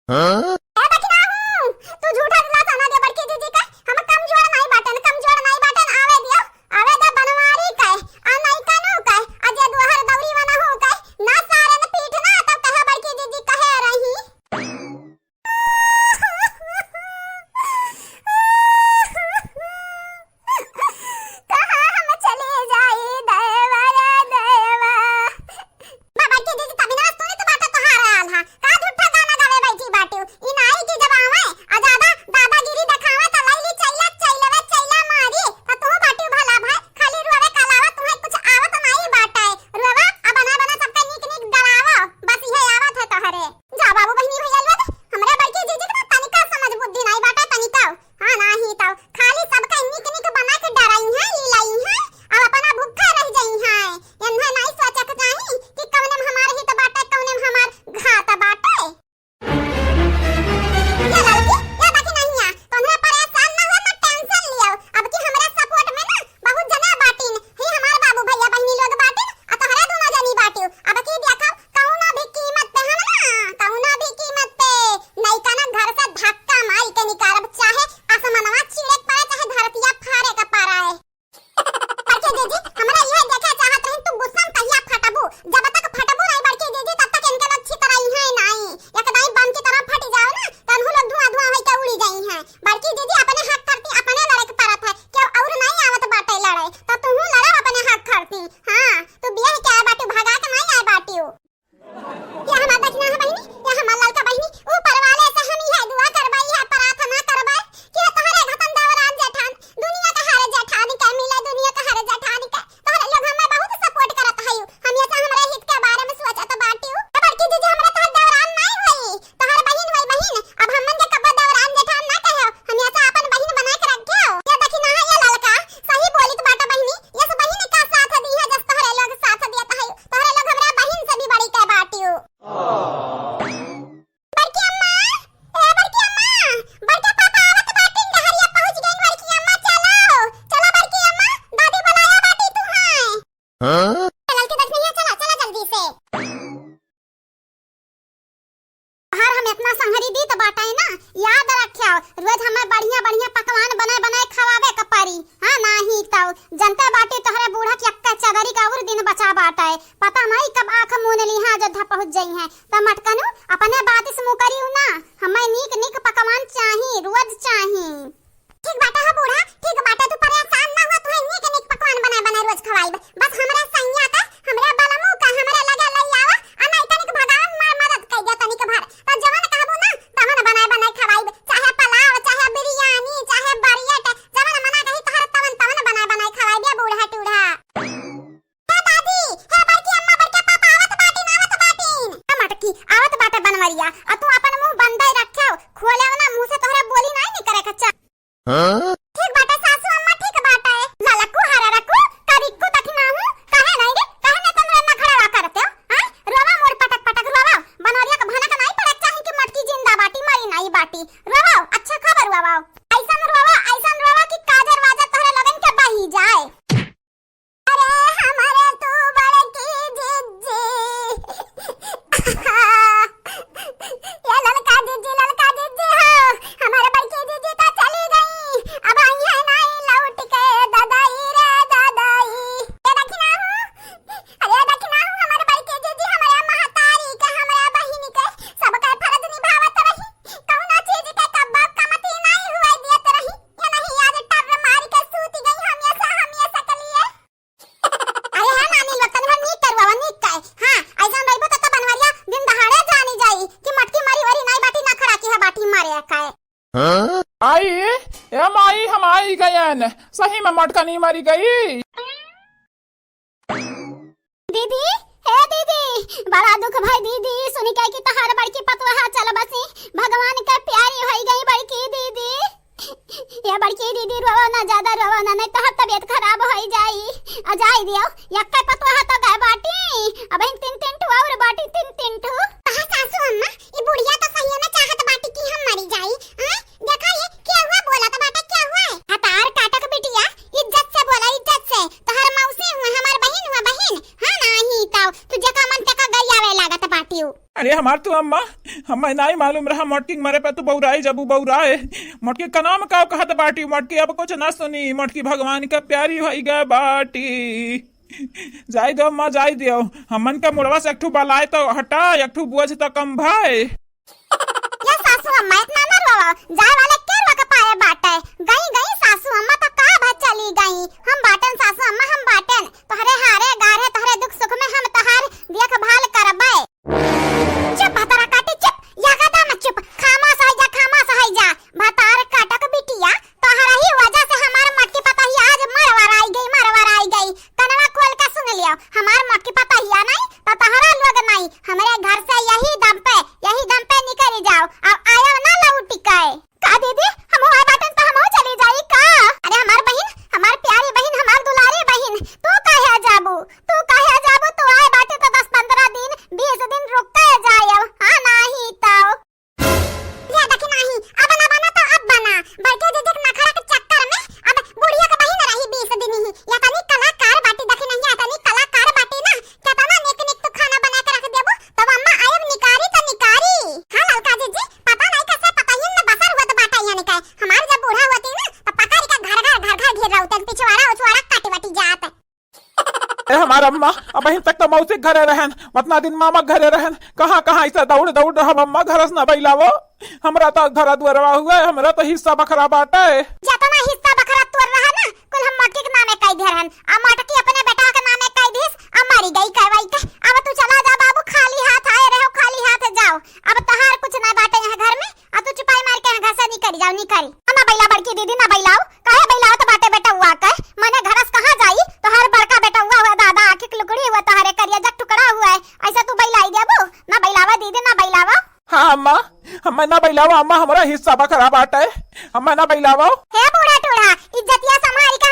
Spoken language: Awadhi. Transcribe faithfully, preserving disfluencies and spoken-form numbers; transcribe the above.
हाँ? ए दखिनाहू, तू झूठा दिलासा ना दे बड़की जीजी का। हम कमजोर नाई बाटन, कमजोर नाई बाटन, आवे दियो, आवे दे बनवारी के, आ नाई कानू के, आ जे दुहर दौरी वाला हो के, ना सारे न पीठ ना, तब कहे बड़की जीजी कहे रही। कहाँ हम चले जाई देवा रे देवा। बा बड़की जीजी, तभी ना सुनी तो बात तोहार आल हा। का झूठा गाना गावे बैठी बाटियो? ई नाई कि जब आवे, आ ज्यादा दादागिरी देखावे त लई ली चैला, चैलवे, चैला मारी। त तू बाटियो भला भाई, खाली रोवे के अलावा तुहे कुछ आवत नाई बाटे। रोवा, आ बना बना सबका नीक नीक डरावा। बस इहे आवत है तोहरे। जा बाबू बहिनी भैया लोग, हमरे बड़की जीजी के ना तनिका समझ बुद्धि नाई बाटे, तनिका। हाँ, नाही तौ खाली सबका निक निक बना के डराई हैं, लीलाई हैं, अब अपना भूखा रह जाई हैं। एन्हे नाई सोचे के चाही कि कौने में हमार हित बाटे, कौने में हमार घात बाटे। ये लड़की, ये देखी नहीं है, तोहरे परेशान ना हो, तो tension लियो। अब की हमरे support में ना बहुत जने बाटिन, ही हमार बाबू भैया बहिनी लोग बाटिन, आ तोहरे दोनों जनी बाटियो। अब की देखब, कौनो भी कीमत पे हम ना, कौनो भी कीमत पे नैका ना घर से धक्का मारी के निकारब, चाहे आसमानवा चीरे के पड़े, चाहे धरतिया फारे के पड़े। बड़की जीजी, हमरा इहे देखे चाहत रही, तू गुस्सा में कहिया फटबू? जब तक फटबू नहीं बड़की जीजी, तब तक इनके लोग छितराई हैं नहीं। एक दाई बम की तरह फट जाओ ना, तनहु लोग धुआं धुआं होई के उड़ी जाई हैं। बड़की जीजी, अपने हक खातिर अपने लड़े के पड़त है, केहू और नहीं आवत बाटे लड़े, तो तुहू लड़ो अपने हक खातिर। हाँ, तू बियाह के आए बाटू, भगा के नहीं आए बाटू। या हमार दखिना है बहिनी, या हमार ललका बहिनी, ऊपर वाले से हम इहे दुआ करबे, इहे प्रार्थना करबे कि तोहरे घतन देवरान जेठान, दुनिया का हर जेठान के मिले, दुनिया का हर जेठान के। तोहरे लोग हमें बहुत support करत हयू, हमेशा हमरे हित के बारे में सोचत बाटियो। ए बड़की जीजी, हमरा तोहर देवरान नहीं होई, तोहर बहिन होई बहिन। अब हमन के कब्बो देवरान जेठान ना कहो, हमेशा अपन बहिन बना के रखो। ये दखिना है, ये ललका, सही बोलित बाटा बहिनी, यस बहिन का साथ दी है, जस तोहरे लोग साथ दियत है, तोहरे लोग हमरा बहिन से भी बढ़ी के बाटियो। बड़की अम्मा, ए बड़की अम्मा, बड़का पापा आवत बाटिन, डहरिया पहुँच गइन, बड़की अम्मा चलो, चलो बड़की अम्मा, दादी बुलाया बाटी तू हैं। हाँ? चलल के देख नहीं है, चला, चला जल्दी से। तोहार हम इतना संहरी दी तो बाटे ना, याद रख्यो, रोज हमें बढ़िया बढ़िया पकवान बनाए बनाए खवावे के पड़ी। हाँ, नाही तो जनते बाटी तोहरे बूढ़ा के अक्का चदरी का और दिन बचा बाटे, पता नहीं कब आँख मून ली, हाँ, अयोध्या पहुँच जाई हैं। तो मटकनू, अपने बात से मुँह करियो ना, हमें नीक नीक पकवान चाही, रोज चाही। ठीक बाटे हो बूढ़ा, ठीक बाटे, तू परेशान ना हुआ, तुहे नीक नीक पकवान बनाए बनाए रोज खवाइब। बस हमरे सैया का, हमरे बलमू का, हमरे लगे लई आवा, आ नहीं तनिक भगवान मार मदद कर दिया तनिक भर। तो जवन कहबू ना, तवन बनाए बनाए खवाइब, चाहे पुलाव, चाहे बिरयानी, चाहे बरियट, जवन मना कही तोहर तवन तवन बनाए बनाए खवाइब, या बूढ़ा टूढ़ा। हे दादी, हे बड़की अम्मा, बड़का पापा आवत बाटिन, आवत बाटिन। ए मटकी, आवत बाटे बनवरिया, आ तू अपन मुँह बंदे रख्यो, खोले ना मुँह से तोहरा बोली नाई निकरे कच्चा। हाँ? ठीक बाटे सासू अम्मा, ठीक बाटे। ललकू हरा रखू, करिकू तक ना हूँ, काहे नहीं रे, काहे नहीं तुम रे नखड़वा करते हो? हाँ? रोवा मोर पटक पटक रोवा, बनवरिया का भनक नहीं पड़े चाही कि मटकी जिंदा बाटी, मरी नहीं बाटी। रोवा, अच्छा खबर रोवा। ऐसन रोवा, ऐसन रोवा कि काजर वाजर तोहरे लोगन के बही जाए। अरे हमरे तू बड़की जिज्जी। ये ललका जिज्जी, ललका जिज्जी हो, हमारे बड़की जिज्जी तो चली गई, अब आई है नाई लौट के, ददाई रे ददाई। ये दखिना हो, अरे दखिना हो, हमारे बड़की जिज्जी, हमारे महतारी के, हमारे बहिनी के, सबके फर्ज निभावत रही, कौनो चीज के कब्बो कमती नाई हुए दियत रही। ये नहीं आज टर्र मार के सूत गई हमेशा, हमेशा के लिए। अरे हाँ नानी लोग, तनी भर नीक करवावा, नीक काहे? हाँ, ऐसन रहिबो त, त बनवरिया दिन दहाड़े जानी जाई कि मटकी मरी वरी नाई बाटी, नखड़ा की है बाटी मारे काहे। हाँ? आई, ए माई, हम आई गयन, सही में मटकनी मरी गई। दीदी, हे दीदी, बड़ा दुख भाई दीदी, सुनी के कि तहार बड़की पतोहा चल बसी, भगवान के प्यारी होई गई बड़की दीदी। ये बड़की दीदी रोवो ना, ज्यादा रोवो ना, नहीं तो तबियत खराब होई जाई। आ जाई दियो, यक्के पतोहा तो गए बाटी, अब इन तीन तीन ठो और बाटी, तीन तीन ठो। कहा सासू अम्मा, ई बुढ़िया तो सही में चाहत बाटी कि हम मरी जाई। आय, देखा ये क्या हुआ, बोला तो बाटा क्या हुआ है? हतार काटक बिटिया, इज्जत से बोला, इज्जत से। तोहर मौसी हुआ, हमार बहिन हुआ, बहिन। हाँ, नाही तो तू जेका मन तेका गरियावे लागत बाटी। बाटिउ। अरे हमार तू अम्मा, हमें नाहीं मालूम रहा मोटकी के मरे पे तू बउराई जबू बउराए। मोटकी का नाम का कहत बाटी, मोटकी अब कुछ ना सुनी, मोटकी भगवान का प्यारी होई गए बाटी। जाई दो अम्मा, जाई दियो। हमन का मुड़वा से एक ठू बलाए तो हटा, एक ठू बोझ तो कम भाई। ये सासू अम्मा, इतना ना रोवा। जाए वाले के रोक पाए बाटे। गई, गई सासू अम्मा तो का भा चली गई। हम बाटन सासू अम्मा, हम बाटन। तोहरे हारे गारे, तोहरे दुख सुख में हम तोहार देखभाल करबे। चुप भतारा काटी, चुप। या गदा में चुप। खामोश होइ जा, खामोश होइ जा। भतार काटक बिटिया, तोहरा ही वजह से हमार मोटकी पतोहिया आज मरवराई गई, मरवराई गई। कनवा खोल के सुन लियो, हमार मोटकी पतोहिया नहीं, तो तोहरा लोग नहीं, हमरे घर से यही दम पे, यही दम पे निकल जाओ, अब आयो ना लौट के। का दीदी, हम आए बाटन तो हम चली जाई का? अरे हमार बहिन, हमार प्यारी बहिन, हमार दुलारी बहिन, तू काहे जाबू? तू काहे जाबू? तू आए बाटे तो दस पन्द्रह दिन, बीस दिन रुक के जायब, हाँ नाही तो। ये देखी नाही, अब ना बना तो अब बना। बड़के दीदी के नखरा के चक्कर में अब बुढ़िया के बहिन रही बीस दिन ही। या तनी कलाकार बाटी, देखी नहीं, या तनी कलाकार बाटी ना। केतना निक निक तू खाना बना के रख देबू, तब अम्मा आयब निकारी तो निकारी। हाँ ललका जीजी, पता नहीं कैसे पतोहियन में बसर हुआ तो बाटा यहाँ निकाय। हमार जब बूढ़ा होती ना, तो पकड़ के घर घर, घर घर घेर रहा होता, पिछवाड़ा उछवाड़ा काट वाटी जात। ए हमार अम्मा, अबहिन तक तो मौसी के घरे रहन, उतना दिन मामा के घरे रहन, कहाँ कहाँ ऐसे दौड़ दौड़ हम अम्मा घर से न बैलावो। हमरा तो घर दुआरवा हुआ, हमरा तो हिस्सा बखरा बाटे। जतना हिस्सा बखरा तोर रहा ना, कुल हम मोटकी के नामे कई दे रहन, आ मोटकी अपने बेटा के नामे कई दिस, आ मरी गई कहवाई के। अब तू चला जा बाबू, खाली हाथ आए रहो, खाली हाथ जाओ। अब तोहार कुछ ना बाटे यहाँ घर में, आ तू चुपाई मार के यहाँ घर से निकल जाओ, निकल। आ ना बैला बड़की दीदी, ना बैलाओ, काहे बैलाओ तो बाटे बेटा हुआ के, मने घर से कहाँ जाई? तोहार बड़का बेटा हुआ हुआ दादा, आँखी के लुकड़ी हुआ, तोहारे करिया जग टुकड़ा हुआ है, ऐसा तू बैलाई देबू? ना बैलावा दीदी, ना बैलावा। हाँ अम्मा, हमें ना बैलावा अम्मा, हमारा हिस्सा बखरा बाटे, हमें ना बैलावा। हे बूढ़ा टूढ़ा, इज्जतिया संभारी के